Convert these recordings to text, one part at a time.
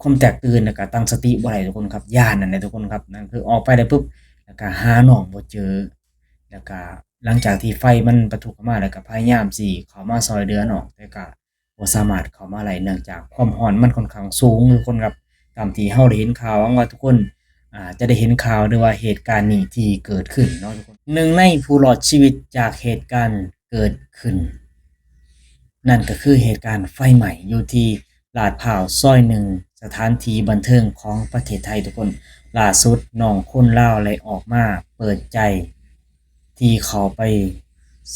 ຄວາມແຕກຕື່ນ ແລ້ວກໍຕັ້ງສະຕິບໍ່ໄດ້ທຸກຄົນຄັບ ຢ້ານນັ້ນແຫຼະທຸກຄົນຄັບ. ນັ້ນຄືອອກໄປໄດ້ປຶບ ແລ້ວກໍຫານ້ອງບໍ່ເຈີ ແລ້ວກໍຫຼັງຈາກທີ່ໄຟມັນປະທຸເຂົ້າມາ ແລ້ວກໍພະຍາຍາມຊິເຂົ້າມາຊ່ອຍເຫຼືອນ້ອງ ແຕ່ກໍບໍ່ສາມາດເຂົ້າມາໄດ້ ເນື່ອງຈາກຄວາມຮ້ອນມັນຂ້ອນຂ້າງສູງທຸກຄົນຄັບ. ຕາມທີ່ເຮົາໄດ້ເຫັນຂ່າວ ຫວັງວ່າທຸກຄົນ ອາ ຈະໄດ້ເຫັນຂ່າວ ຫຼືວ່າເຫດການນີ້ທີ່ເກີດຂຶ້ນເນາະທຸກຄົນ. ໜຶ່ງໃນຜູ້ລອດຊີວິດຈາກເຫດການເກີດຂຶ້ນ ນັ້ນກໍຄືເຫດການໄຟໄໝ້ຢູ່ທີ່ລາດພ້າວຊອຍໜຶ່ງ ສະຖານທີ່ບັນເທີງຂອງປະເທດໄທທຸກຄົນ. ລ່າສຸດນ້ອງຄົນລາວໄດ້ອອກມາເປີດໃຈ ທີ່ເຂົ້າໄປ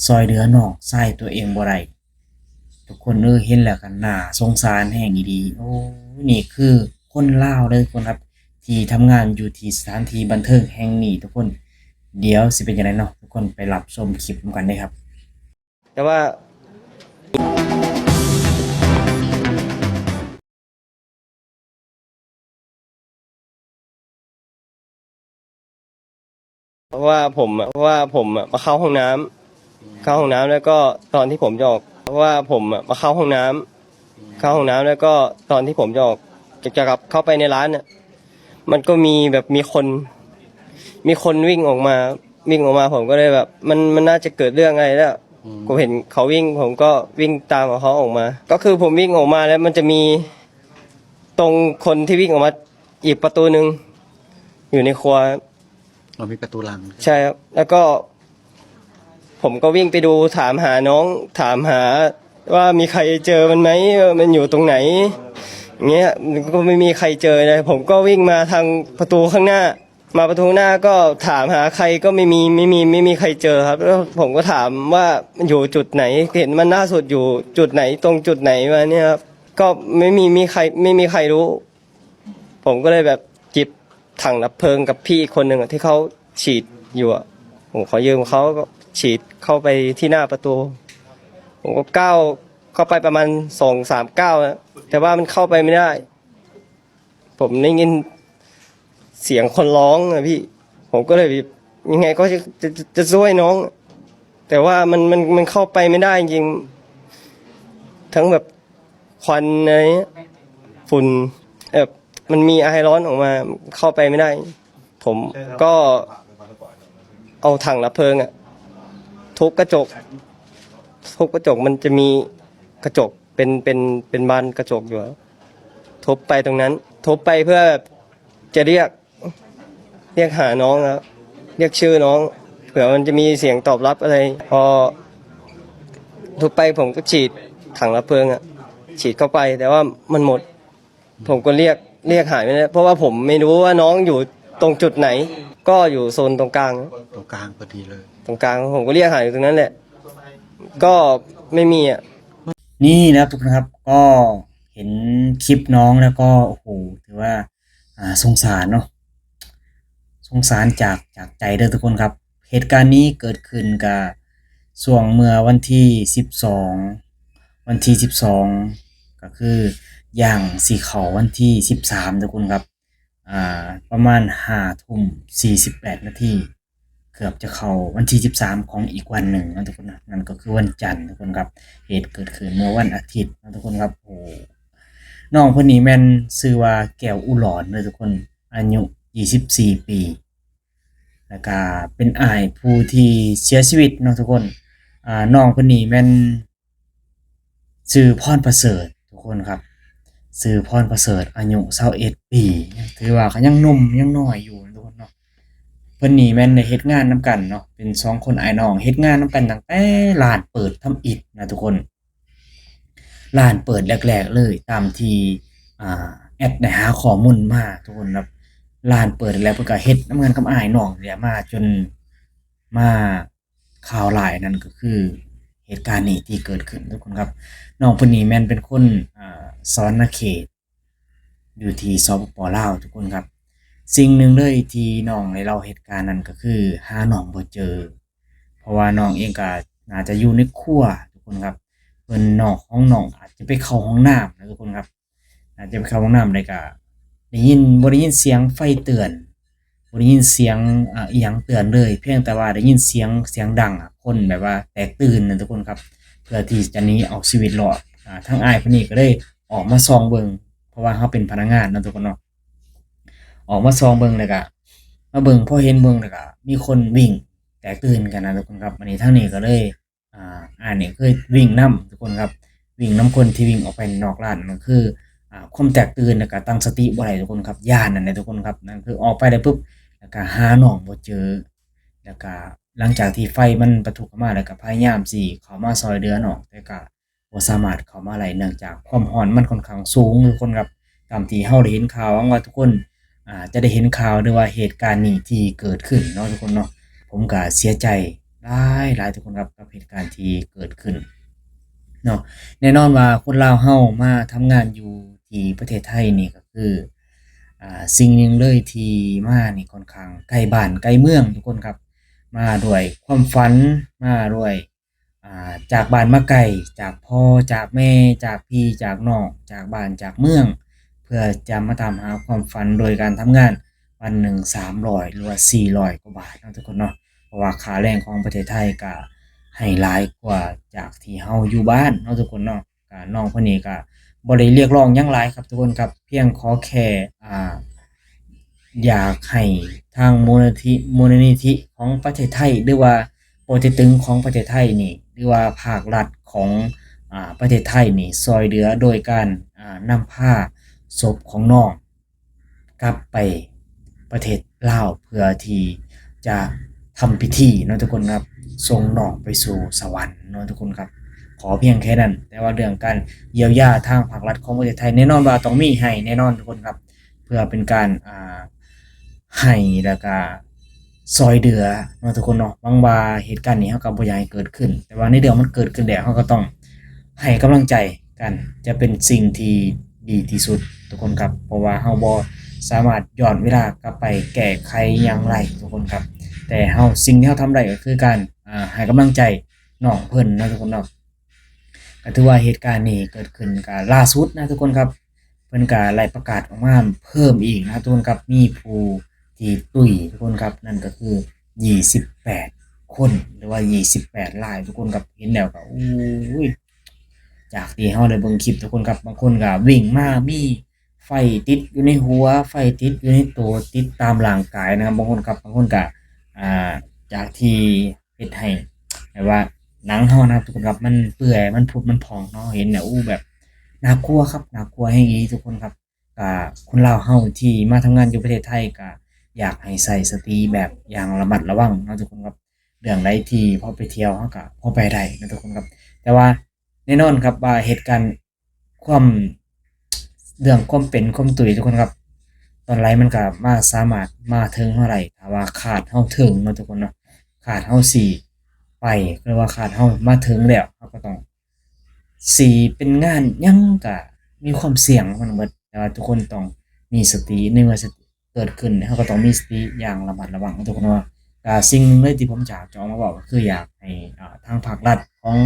ຊ່ອຍເຫຼືອນ້ອງຊາຍຕົວເອງບໍ່ໄດ້. ທຸກຄົນເອີຍ ເຫັນແລ້ວກໍໜ້າສົງສານແຮງອີ່ຫຼີ. ໂອ້ຍ ນີ້ຄືຄົນລາວເດີທຸກຄົນຄັບ ທີ່ທຳງານຢູ່ທີ່ສະຖານທີ່ບັນເທີງແຫ່ງນີ້ທຸກຄົນ. ດຽວຊິເປັນຈັ່ງໃດເນາະ ທຸກຄົນໄປຮັບຊົມຄລິບນຳກັນເດີຄັບ. ແຕ່ວ່າ เพราะว่าผมอะ เพราะว่าผมอะมาเข้าห้องน้ำ เข้าห้องน้ำแล้วก็ตอนที่ผมจะออก เพราะว่าผมอะมาเข้าห้องน้ำ เข้าห้องน้ำแล้วก็ตอนที่ผมจะออก จะ จะกลับเข้าไปในร้านน่ะ มันก็มีแบบมีคน มีคนวิ่งออกมา วิ่งออกมา ผมก็เลยแบบ มัน มันน่าจะเกิดเรื่องอะไรแล้ว อืม ผมเห็นเขาวิ่ง ผมก็วิ่งตามกับเขาออกมา ก็คือผมวิ่งออกมาแล้วมันจะมี ตรงคนที่วิ่งออกมาอีกประตูหนึ่ง อยู่ในครัว อ๋อ มีประตูหลัง ใช่ครับ แล้วก็ ผมก็วิ่งไปดู ถามหาน้อง ถามหาว่ามีใครเจอมันไหม ว่ามันอยู่ตรงไหน อย่างเงี้ย ก็ไม่มีใครเจอเลย ผมก็วิ่งมาทางประตูข้างหน้า มาประตูหน้าก็ถามหาใครก็ไม่มี ไม่มี ไม่มีใครเจอครับ แล้วผมก็ถามว่ามันอยู่จุดไหน เห็นมันล่าสุดอยู่จุดไหน ตรงจุดไหน ประมาณเนี้ยครับ ก็ไม่มี มีใคร ไม่มีใครรู้ ผมก็เลยแบบหยิบถังดับเพลิงกับพี่อีกคนหนึ่งอะ ที่เขาฉีดอยู่อะ ผมขอยืมเขา ก็ฉีดเข้าไปที่หน้าประตู ผมก็ก้าวเข้าไปประมาณสองสามก้าวนะ แต่ว่ามันเข้าไปไม่ได้ ผมได้ยินเสียงคนร้องอะพี่ ผมก็เลยแบบยังไงก็จะ จะ จะ จะช่วยน้อง แต่ว่ามัน มัน มันเข้าไปไม่ได้จริงๆ ทั้งแบบควันอะไรเงี้ย ฝุ่น แบบมันมีไอร้อนออกมา เข้าไปไม่ได้ ผมก็เอาถังดับเพลิงอะ ทุบกระจก ทุบกระจก มันจะมีกระจก เป็น เป็น เป็นบานกระจกอยู่อะ ทุบไปตรงนั้น ทุบไปเพื่อแบบจะเรียก เรียกหาน้องอะ เรียกชื่อน้อง เผื่อมันจะมีเสียงตอบรับอะไร พอทุบไปผมก็ฉีดถังดับเพลิงอะ ฉีดเข้าไป แต่ว่ามันหมด ผมก็เรียก เรียกหาไม่ได้ เพราะว่าผมไม่รู้ว่าน้องอยู่ตรงจุดไหน ก็อยู่โซนตรงกลาง ตรงกลางพอดีเลย ตรงกลาง ผมก็เรียกหาอยู่ตรงนั้นแหละ ก็ไม่มีอะ ນີ້ແລ້ວທຸກຄົນຄັບ ກໍເຫັນຄລິບນ້ອງແລ້ວກໍ ໂອ້ໂຫ ຖືວ່າ ອ່າ ສົງສານເນາະ ສົງສານຈາກ ຈາກໃຈເດີທຸກຄົນຄັບ. ເຫດການນີ້ເກີດຂຶ້ນກະຊ່ວງເມື່ອວັນທີສິບສອງ ວັນທີສິບສອງ ກໍຄືຢ່າງຊິເຂົ້າວັນທີສິບສາມທຸກຄົນຄັບ ອ່າ ປະມານຫ້າທຸ່ມສີ່ສິບແປດນາທີ ເກືອບຈະເຂົ້າວັນທີສິບສາມຂອງອີກວັນໜຶ່ງເນາະທຸກຄົນນະ ນັ້ນກໍຄືວັນຈັນທຸກຄົນຄັບ. ເຫດເກີດຂຶ້ນເມື່ອວັນອາທິດເນາະທຸກຄົນຄັບ. ໂອ້ ນ້ອງເພິ່ນນີ້ແມ່ນຊື່ວ່າ ແກ້ວອຸຫຼອນເດີທຸກຄົນ ອາຍຸຊາວສີ່ປີ ແລ້ວກະເປັນອ້າຍຜູ້ທີ່ເສຍຊີວິດເນາະທຸກຄົນ. ອາ ນ້ອງເພິ່ນນີ້ແມ່ນ ຊື່ພອນປະເສີດທຸກຄົນຄັບ ຊື່ພອນປະເສີດ ອາຍຸຊາວເອັດປີ ຖືວ່າກໍຍັງໜຸ່ມຍັງນ້ອຍຢູ່ທຸກຄົນເນາະ. ເພິ່ນນີ້ແມ່ນໄດ້ເຮັດງານນຳກັນເນາະ ເປັນສອງຄົນອ້າຍນ້ອງ ເຮັດງານນຳກັນຕັ້ງແຕ່ຮ້ານເປີດທຳອິດນະທຸກຄົນ ຮ້ານເປີດແລກໆເລີຍ ຕາມທີ່ ອ່າ ແອັດໄດ້ຫາຂໍ້ມູນມາທຸກຄົນນະ. ຮ້ານເປີດແລ້ວ ເພິ່ນກໍເຮັດນຳກັນກັບອ້າຍນ້ອງນີ້ແຫຼະ ມາຈົນມາ ຂ່າວຫຼາຍນັ້ນກໍຄືເຫດການນີ້ທີ່ເກີດຂຶ້ນທຸກຄົນຄັບ. ນ້ອງເພິ່ນນີ້ແມ່ນເປັນຄົນ ອາ ສະຫວັນນະເຂດ ຢູ່ທີ່ ສປປ ລາວ ທຸກຄົນຄັບ. ສິ່ງໜຶ່ງເລີຍທີ່ນ້ອງໄດ້ເລົ່າເຫດການນັ້ນກໍຄືຫານ້ອງບໍ່ເຈີ ເພາະວ່ານ້ອງເອງກໍໜ້າຈະຢູ່ໃນຄົວທຸກຄົນຄັບ. ເພິ່ນ ນ້ອງຂອງນ້ອງອາດຈະໄປເຂົ້າຫ້ອງນ້ຳນະທຸກຄົນຄັບ. ອາດຈະໄປເຂົ້າຫ້ອງນ້ຳ ແລ້ວກະໄດ້ຍິນ ບໍ່ໄດ້ຍິນສຽງໄຟເຕືອນ ບໍ່ໄດ້ຍິນສຽງ ອາ ອີ່ຫຍັງເຕືອນເລີຍ ພຽງແຕ່ວ່າໄດ້ຍິນສຽງ ສຽງດັງ ອາ ຄົນແບບວ່າແຕກຕື່ນນະທຸກຄົນຄັບ ເພື່ອທີ່ຈະໜີເອົາຊີວິດລອດ. ອາ ທາງອ້າຍເພິ່ນນີ້ກໍເລີຍອອກມາສ່ອງເບິ່ງ ະວ່າເຮົາເປັນພະນັກງານເນາະທຸກຄົນເນາະ. ອອກມາສ່ອງເບິ່ງ ແລ້ວກະມາເບິ່ງ ພໍເຫັນເບິ່ງ ແລ້ວກະມີຄົນວິ່ງແຕກຕື່ນກັນນະທຸກຄົນຄັບ. ບາດນີ້ທາງນີ້ກໍເລີຍ ອ່າ ອ້າຍນີ້ຄືວິ່ງນຳທຸກຄົນຄັບ ວິ່ງນຳຄົນທີ່ວິ່ງອອກໄປນອກຮ້ານ. ນັ້ນຄື ອ່າ ຄວາມແຕກຕື່ນ ແລ້ວກະຕັ້ງສະຕິບໍ່ໄດ້ທຸກຄົນຄັບ ຢ້ານນັ້ນແຫຼະທຸກຄົນຄັບ. ນັ້ນຄືອອກໄປໄດ້ປຶບ ແລ້ວກະຫານ້ອງບໍ່ເຈີ ແລ້ວກະຫຼັງຈາກທີ່ໄຟມັນປະທຸເຂົ້າມາ ແລ້ວກະພະຍາຍາມຊິເຂົ້າມາຊ່ອຍເຫຼືອນ້ອງ ແຕ່ກະບໍ່ສາມາດເຂົ້າມາໄດ້ ເນື່ອງຈາກຄວາມຮ້ອນມັນຂ້ອນຂ້າງສູງທຸກຄົນຄັບ. ຕາມທີ່ເຮົາໄດ້ເຫັນຂ່າວ ຫວັງວ່າທຸກຄົນ ອ່າ ຈະໄດ້ເຫັນຂ່າວ ຫຼືວ່າເຫດການນີ້ທີ່ເກີດຂຶ້ນເນາະທຸກຄົນເນາະ. ຜົມກະເສຍໃຈຫຼາຍໆທຸກຄົນຄັບ ກັບເຫດການທີ່ເກີດຂຶ້ນເນາະ. ແນ່ນອນວ່າຄົນລາວເຮົາມາທຳງານຢູ່ທີ່ປະເທດໄທນີ້ກໍຄື ອ່າ ສິ່ງໜຶ່ງເລີຍທີ່ມານີ້ຂ້ອນຂ້າງໃກ້ບ້ານໃກ້ເມືອງທຸກຄົນຄັບ ມາດ້ວຍຄວາມຝັນ ມາດ້ວຍ ອ່າ ຈາກບ້ານມາໄກ ຈາກພໍ່ຈາກແມ່ ຈາກພີ່ຈາກນ້ອງ ຈາກບ້ານຈາກເມືອງ ເພື່ອຈະມາຕາມຫາຄວາມຝັນໂດຍການທຳງານ ວັນໜຶ່ງສາມຮ້ອຍ ຫຼືວ່າສີ່ຮ້ອຍກວ່າບາດເນາະທຸກຄົນເນາະ. ເພາະວ່າຄ່າແຮງຂອງປະເທດໄທກະໃຫ້ຫຼາຍກວ່າຈາກທີ່ເຮົາຢູ່ບ້ານເນາະທຸກຄົນເນາະ. ກະນ້ອງເພິ່ນນີ້ກະບໍ່ໄດ້ຮຽກຮ້ອງຫຍັງຫຼາຍຄັບທຸກຄົນຄັບ ພຽງຂໍແຄ່ ອ່າ ຢາກໃຫ້ທາງມູນນິທິ ມູນນິທິຂອງປະເທດໄທ ຫຼືວ່າປົວເຕັກຕຶງຂອງປະເທດໄທນີ້ ຫຼືວ່າພາກລັດຂອງ ອ່າ ປະເທດໄທນີ້ ຊ່ອຍເຫຼືອໂດຍການ ອ່າ ນຳພາສົບຂອງນ້ອງກັບໄປປະເທດລາວ ເພື່ອທີ່ຈະທຳພິທີເນາະທຸກຄົນຄັບ ສົ່ງນ້ອງໄປສູ່ສະຫວັນເນາະທຸກຄົນຄັບ. ຂໍພຽງແຄ່ນັ້ນ ແຕ່ວ່າເລື່ອງການຢຽວຢາທາງພາກລັດຂອງປະເທດໄທ ແນ່ນອນວ່າຕ້ອງມີໃຫ້ແນ່ນອນທຸກຄົນຄັບ ເພື່ອເປັນການ ອ່າ ໃຫ້ ແລ້ວກະຊ່ອຍເຫຼືອເນາະທຸກຄົນເນາະ. ຫວັງວ່າເຫດການນີ້ເຮົາກໍບໍ່ຢາກໃຫ້ເກີດຂຶ້ນ ແຕ່ວ່າໃນເລື່ອງມັນເກີດຂຶ້ນແລ້ວ ເຮົາກໍຕ້ອງໃຫ້ກຳລັງໃຈກັນ ຈະເປັນສິ່ງທີ່ດີທີ່ສຸດທຸກຄົນຄັບ ເພາະວ່າເຮົາບໍ່ສາມາດຍ້ອນເວລາກັບໄປແກ້ໄຂຫຍັງໄດ້ທຸກຄົນຄັບ. ແຕ່ເຮົາ ສິ່ງທີ່ເຮົາທຳໄດ້ກໍຄືການ ອ່າ ໃຫ້ກຳລັງໃຈນ້ອງເພິ່ນເນາະທຸກຄົນເນາະ. ກໍຖືວ່າເຫດການນີ້ເກີດຂຶ້ນກໍລ່າສຸດນະທຸກຄົນຄັບ ເພິ່ນກໍໄດ້ປະກາດອອກມາເພີ່ມອີກນະທຸກຄົນຄັບ ມີຜູ້ທີ່ຕຸ້ຍທຸກຄົນຄັບ ນັ້ນກໍຄື ຊາວແປດຄົນ ຫຼືວ່າຊາວແປດລາຍທຸກຄົນຄັບ. ເຫັນແລ້ວກໍ ໂອ້ຍ ຈາກທີ່ເຮົາໄດ້ເບິ່ງຄລິບທຸກຄົນຄັບ ບາງຄົນກໍວິ່ງມາ ມີໄຟຕິດຢູ່ໃນຫົວ ໄຟຕິດຢູ່ໃນໂຕ ຕິດຕາມຮ່າງກາຍນະຄັບ ບາງຄົນຄັບ. ບາງຄົນກໍ ອ່າ ຈາກທີ່ ເຮັດໃຫ້ແບບວ່າໜັງເຮົານະຄັບທຸກຄົນຄັບ ມັນເປື່ອຍ ມັນຜຸ ມັນຜ່ອງເນາະ. ເຫັນແລ້ວ ໂອ້ ແບບໜ້າກົວຄັບ ໜ້າກົວແຮງອີ່ຫຼີທຸກຄົນຄັບ. ກະຄົນລາວເຮົາທີ່ມາທຳງານຢູ່ປະເທດໄທ ກະຢາກໃຫ້ໃຊ້ສະຕິແບບຢ່າງລະມັດລະວັງເນາະທຸກຄົນຄັບ. ເລື່ອງໃດທີ່ພໍໄປທ່ຽວ ເຮົາກະພໍໄປໄດ້ເນາະທຸກຄົນຄັບ. ແຕ່ວ່າແນ່ນອນຄັບວ່າເຫດການ ຄວາມ ເລື່ອງຄວາມເປັນຄວາມຕຸ້ຍທຸກຄົນຄັບ ຕອນໃດມັນກໍມາ ສາມາດມາເຖິງເຮົາໄດ້ ຖ້າວ່າຄາດເຮົາເຖິງເນາະທຸກຄົນເນາະ. ຄາດເຮົາຊິໄປ ຫຼືວ່າຄາດເຮົາມາເຖິງແລ້ວ ເຮົາກໍຕ້ອງ ຊິເປັນງານຫຍັງກໍມີຄວາມສ່ຽງຂອງມັນເບິດ ແຕ່ວ່າທຸກຄົນຕ້ອງມີສະຕິ ໃນເມື່ອສະຕິ ເກີດຂຶ້ນ ເຮົາກໍຕ້ອງມີສະຕິຢ່າງລະມັດລະວັງເນາະທຸກຄົນເນາະ. ກະສິ່ງໜຶ່ງເລີຍທີ່ຜົມຢາກຈະອອກມາເວົ້າ ກໍຄືຢາກໃຫ້ ອ່າ ທາງພາກລັດຂອງ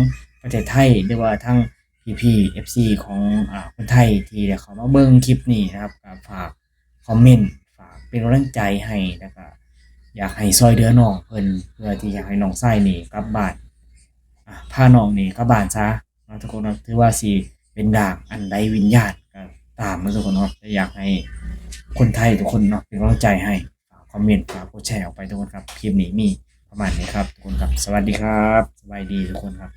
ປະເທດໄທ ຫຼືວ່າທາງພີ່ໆ ເອັຟຊີ ຂອງ ອ່າ ຄົນໄທທີ່ໄດ້ເຂົ້າມາເບິ່ງຄລິບນີ້ນະຄັບ ກໍຝາກຄອມເມັນ ຝາກເປັນກຳລັງໃຈໃຫ້ ແລ້ວກໍຢາກໃຫ້ຊ່ອຍເຫຼືອນ້ອງເພິ່ນ ເພື່ອທີ່ຢາກໃຫ້ນ້ອງຊາຍນີ້ກັບບ້ານ ອ່າ ພານ້ອງນີ້ກັບບ້ານຊະ ເນາະທຸກຄົນເນາະ. ຖືວ່າຊິເປັນດາງອັນໄຮ້ວິນຍານກໍຕາມເນາະທຸກຄົນເນາະ ແຕ່ຢາກໃຫ້ຄົນໄທທຸກຄົນເນາະ ເປັນກຳລັງໃຈໃຫ້ ຝາກຄອມເມັນ ຝາກກົດແຊອອກໄປທຸກຄົນຄັບ. ຄລິບນີ້ມີປະມານນີ້ຄັບທຸກຄົນຄັບ. ສະຫວັດດີຄັບ ສະບາຍດີທຸກຄົນຄັບ.